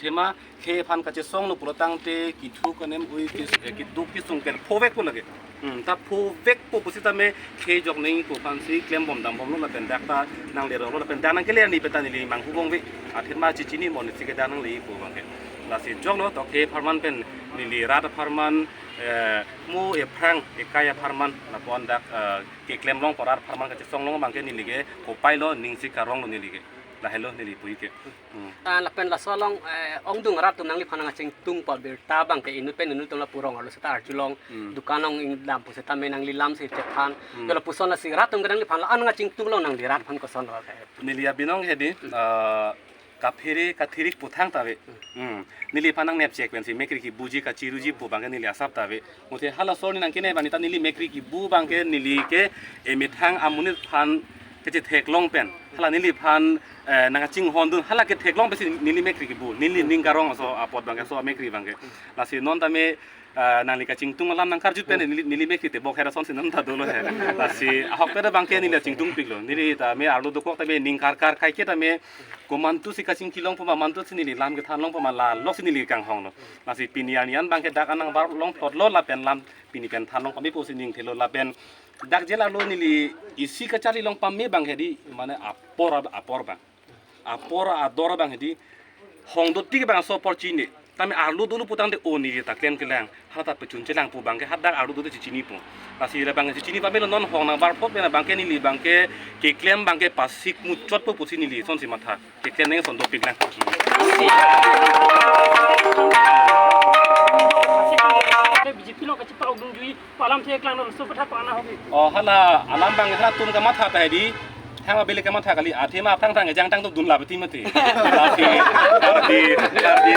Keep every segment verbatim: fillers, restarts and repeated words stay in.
Athema khei aphan kachesonglo pulo tangte kithu kanem ui kis-, eh, keduk kesung ke phovekpo lake. Hmm, ta phovekpo pusitame khei jok nangji pu aphansi klembom dambomlo lapen dak ta nangleroklo lapen dak nangkele arni pen ta neli manghu bong ave. Athema chechini monit si ke dak nangle pu abangke. Lasi joklo to khei apharman pen neli rat apharman, eh, mo ephrang ekai apharman lapu-an dak, eh, keklem longpo rat apharman kachesong long abangke neli ke kopai lo ningsi karong lo neli ke. Lahelo neli puji ke. Hmm. Ah, lapen laso along, eh, ongdung rat atum nangliphan nangkachingtungpo birta abangke inut pen inut atum lapu rong arlo seta arjulong. Hmm. Dukan ong ingdam pusitame nangli lamsi chethan. Hmm. Yo lapuson lasi rat atum ke nangliphan la-an nangkachingtung long nangli rat aphan koson lo ke. Neli abinong hedi, ah, kaphere kathirik puthang ta ave. Hmm. Neliphan nangnepchek pensi mekri kebuji kachiruji pu abangke neli asap ta ave. Muthe hala sorni nangkene bani ta neli mekri kebu abangke neli ke emethang amonit aphan kechetheklong pen. Hala neliphan, eh, nangkachinghondun hala ketheklong pensi neli mekri kebu. Neli ning karong aso apot abangke aso amekri abangke. Lasi non tame, eh, nangli kachingtung alam nangkarjut pen neli, neli mekri tebok hera sonsi non ta dolo he. Lasi ahok pen abangke neli chingtungpiklo. Neli tame arlo dokok tame ning karkar kaike tame komantusi kachingki longpo ma mantusi neli lam kethan longpo ma la loksi neli kanghonglo. Lasi pini arni an abangke dak anang bar longplotlo lapen lam pini pen than long pame pusi ning thelo lapen dak jela lo neli isi kacharli long pame abang hedi mane apor ab-, apor abang. Apor ador abang hedi hongdo tik abang aso apor chini. Tame arlo dolo putangte o neli ta klem kelang. Hala ta pechun chelang pu abangke hadak arlo dolo chechinipo. Lasi la abang chechini pamelo non hong nang bar phot pen abangke neli abangke keklem abangke pasik muchotpo pusi neli sonsi matha. Keklem neng son dopik lang. B J P lo kachipaudunjui, pu alam the klang non, laso aphuthak ko-an ahok ke. Oh, hala alam abang hala atum kamatha ta hedi. Thang abele kamatha kali, athema aphrang aphrang kejang tang atum dunla beti mati. Lasi, Karbi, Karbi.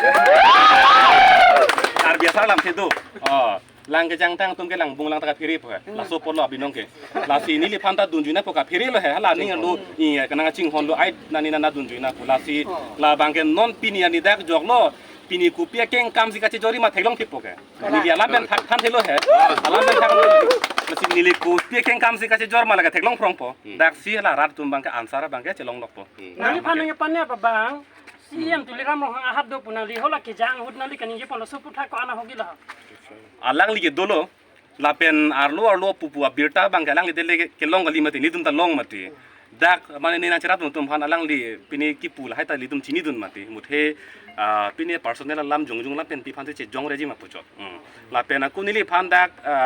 Karbi asar alam the do. Oh. Lang kejang tang atum ke lang bung lang ta kaphere po he. Laso apotlo abinong ke. Lasi neliphan ta dunjui nangpo kaphere lo he. Hala ning arlo, iya, kanang chinghonlo ai nani nana dunjui nangpo. Lasi la abangke non pini arni dak joklo. Pini kopi akengkam si kachejorji ma theklong thippo ke. Neli alam pen thak than thelo he. Alam pen thak. Lasi neli kopi akengkam si kachejor ma lake theklong phrongpo. Hmm. Daksi hala rat atum abangke answer abangke chelong lokpo. Hmm. Nangliphan nangpane apa bang? C E M Tuliram Ronghang ahat do pu nangli hala kejang ahut nangli kaningje ponlo, laso aphuthak ko-an ahok ke la. Alangli ke dolo, lapen arlo arlo pupu abirta abangke alangli dele kelong kali mati, netum ta long mati. Dak mane ne nangcherap atum aphan alangli pini kipu lahai ta ilitum chinidun mati. Muthe, ah, pini personal alam jongjong lapen pi aphan si chejongreji ma puchot. Hmm. Lapen ako neliphan dak, ah,